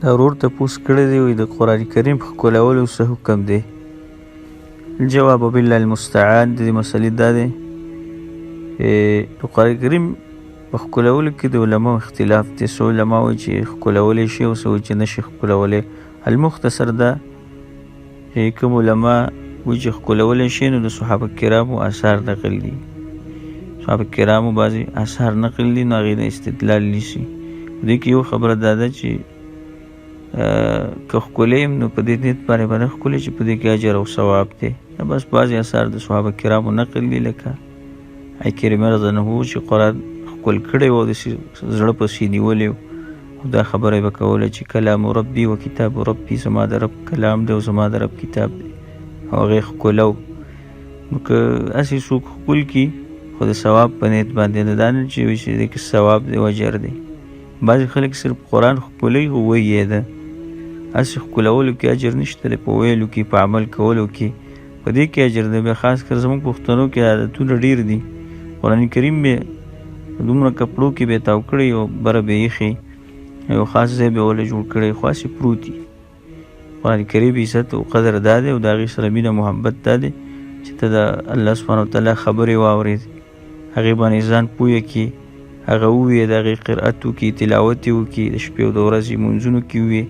دا ورور تپوس کړی دی، وایي د قرآن کریم ښکلولو څه حکم دی؟ جواب بالله المستعان. د دې مسئلې دا دی، د قرآن کریم په ښکلولو کې د علماو اختلاف دی. څو علما وایي چې ښکلولی شي او څه وایي چې نه شي ښکلولی. المختصر دا چې کوم علما وایي چې ښکلولی شي، نو د صحابه کرامو آثار نقل دي. صحابه کرامو بعضې آثار نقل دي، نو هغې نه استدلال نیسي. په دې کې یو خبره دا ده چې که ښکلی یم، نو په دې نیت باندې به نه ښکلی چې په دې کې اجر او ثواب دی. بس بعضې آثار د صحابه کرامو نقل دي، لکه عکرمه رضی الله عنه چې قرآن ښکل کړی و او داسې زړه پسې نیولی و، او دا خبره یې به کوله چې کلام ربي و کتاب ربي، زما د رب کلام دی او زما د رب کتاب دی، او هغې ښکلو. نو که هسې څوک ښکل کړي، خو د ثواب په نیت باندې نه، دا نه چې وایي چې دې کې ثواب دی او اجر دی. بعضې خلک صرف قرآن ښکلوي خو وایي یې ده. هسې ښکلولو کې اجر نشته دی، په ویلو کې، په عمل کولو کې، په دې کې اجر دی. بیا خاص کر زموږ پښتنو کې عادتونه ډېر دي. قرآن کریم به دومره کپړو کې به تاو کړی او بره به یې ایښی، یو خاص ځای به ولې جوړ کړی، خو هسې پروت دي. قرآن کریم عزت او قدر دا دی او د هغې سره مینه محبت دا دی چې ته د الله سبحانه وتعالی خبرې واورې، هغې باندې ځان پوهه کړي، هغه ووایې، د هغې قرائت وکړي، تلاوت یې وکړي، د شپې او د ورځې لمونځونو کې ووایې،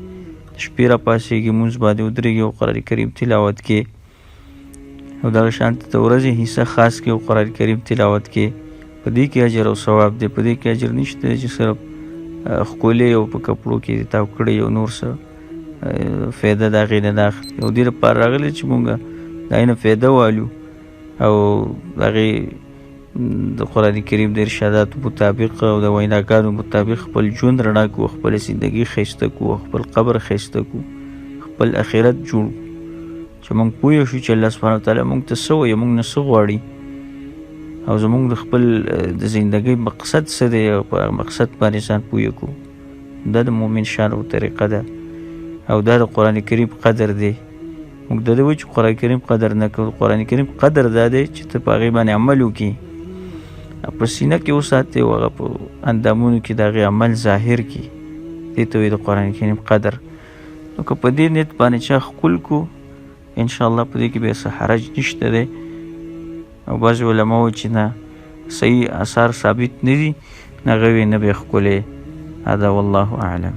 د شپې راپاڅېږي، لمونځ باندې ودرېږي او قرآن کریم تلاوت کړي، او دغه شان ته د ورځې حصه خاص کړي او قرآن کریم تلاوت کړي. په دې کې اجر او ثواب دی. په دې کې اجر نشته چې صرف ښکلی او په کپړو کې تاو کړی او نور څه فایده د هغې نه نه اخلي. او دې لپاره راغلی چې مونږ د هغې نه فایده والو او د هغې د قرآن کریم د ارشاداتو مطابق او د ویناګانو مطابق خپل ژوند رڼا کړو، خپله زندګي ښایسته کړو، خپل قبر ښایسته کړو، خپل آخرت جوړ کړو، چې موږ پوه شو چې الله سبحانه وتعالی موږ ته څه وایي، موږ نه څه غواړي، او زموږ د خپل د زندګۍ مقصد څه دی، او په مقصد باندې ځان پوه کړو. دا د مؤمن شان او طریقه ده، او دا د قرآن کریم قدر دی. موږ د دې وایو چې قرآن کریم قدر نه کوو. قرآن کریم قدر دا دی چې ته په هغې باندې عمل وکړي، په سینه کې وساتې او هغه په اندامونو کې د هغې عمل ظاهر کړي. دې ته وایي د قرآن کریم قدر. نو که په دې نیت باندې چا ښکل کړو، انشاءالله په دې کې بیا څه حرج نشته دی. او بعضې علما وایي چې نه، صحیح آثار ثابت نه دي، هغه وایي نه به ښکلې. هذا والله أعلم.